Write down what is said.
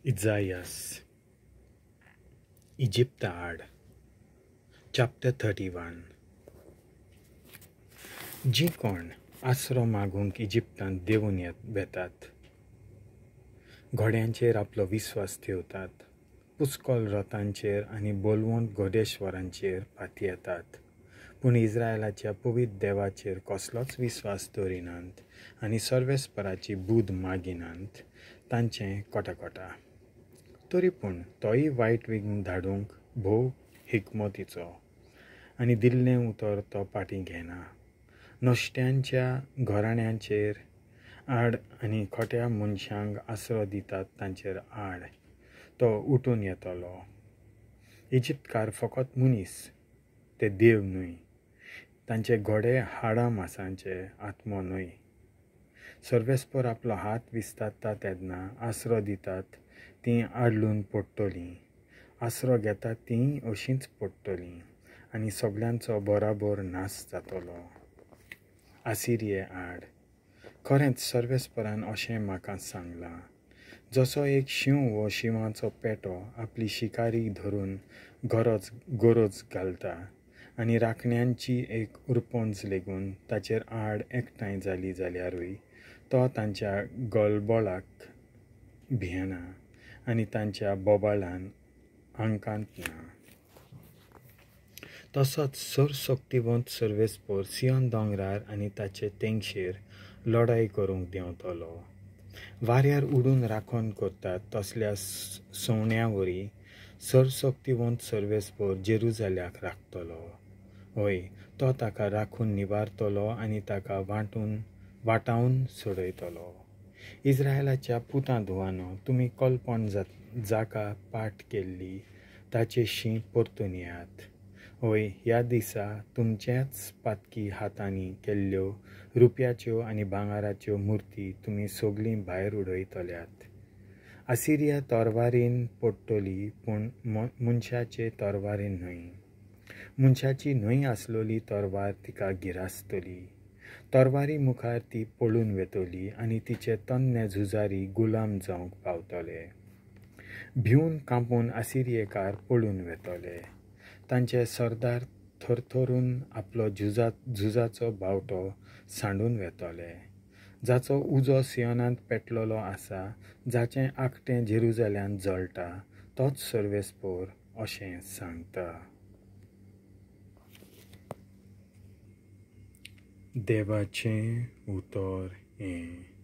इजायास इजिप्ता आड चॅप्टर 31. जीं कोण आसरो मागूंक इजिप्तांत देंवून वेतात, घोड्यांचेर आपलो विस्वास ठेवतात, पुस्कोल रथांचेर आनी बलवंत घोडेश्वरांचेर पातयेतात, पूण इस्रायलाच्या पवित्र देवाचेर कसलोच विस्वास दवरिनात आनी सर्वेस्पराची बूद मागिनात, तांचें कोटाकोटा. तरी पूण तोय वायट विघ्न धाडूंक भोव हिकमतीचो आनी दिल्लें उतर तो पाटी घेना. नश्ट्यांच्या घराण्यांचेर आड आनी खोट्या मनशांक आसरो दितात तांचेर आड तो उठून येतलो. इजिप्तकार फकत मनीस, ते देव न्हय. तांचे घोडे हाडां मासांचे, आत्मो न्हय. सर्वेस्पर आपलो हात विस्तारता तेन्ना आसरो दितात तीं आडलून पडटलीं, आसरो घेतात तींय अशींच पडटलीं आनी सगल्यांचो बराबर नाश जातलो. आसिरिये आड. खरेंच सर्वेस्परान अशें म्हाका सांगलां, जसो एक शींव वो शिंवाचो पेटो आपली शिकारी धरून गरज घालता आनी राखण्यांची एक उरपंज लेगून ताचेर आड एकठांय जाली जाल्यारूय तो तांच्या गलबोळाक भियेना आनी तांच्या बोबाळान आंकांत ना. तसोच सर्वशक्तिवंत सर्वेस्पर सियोन दोंगरार आनी ताचे तेंगशेर लढाय करूंक देंवतलो. वाऱ्यार उडून राखण करतात तसल्या सवण्या वरी सर्वशक्तिवंत सर्वेस्पर जेरुजाल्याक राखतलो. हय, तो ताका राखून निवारतलो आनी ताका वाटावन सोडयतलो. इस्रायलाच्या पुतां धुवानो, तुमी कल्पण जाका पाठ केल्ली ताचे शीं परतून येयात. हय, ह्या दिसा तुमच्याच पातकी हातांनी केल्ल्यो रुप्याच्यो आनी भांगराच्यो मुर्ती तुमी सगलीं भायर उडयतल्यात. आसिरिया तरवारीन पडटली, पूण मनशाचे तरवारीन न्हय. मनशाची न्हय आसलेली तरवार तिका गिरासतली. तरवारी मुखार ती पळून वेतली आनी तिचे तन्ने झुजारी गुलाम जावंक पावतले. भिवन कांपून आसिरियेकार पळून वेतले. तांचे सरदार थरथरून आपलो झुजाचो बावटो सांडून वेतले. जाचो उजो सियोनांत पेटलेलो आसा, जाचें आकटें जेरुजाल्यांत जळटा, तोच सर्वेस्पर अशें सांगता. देवाचें उतर हें.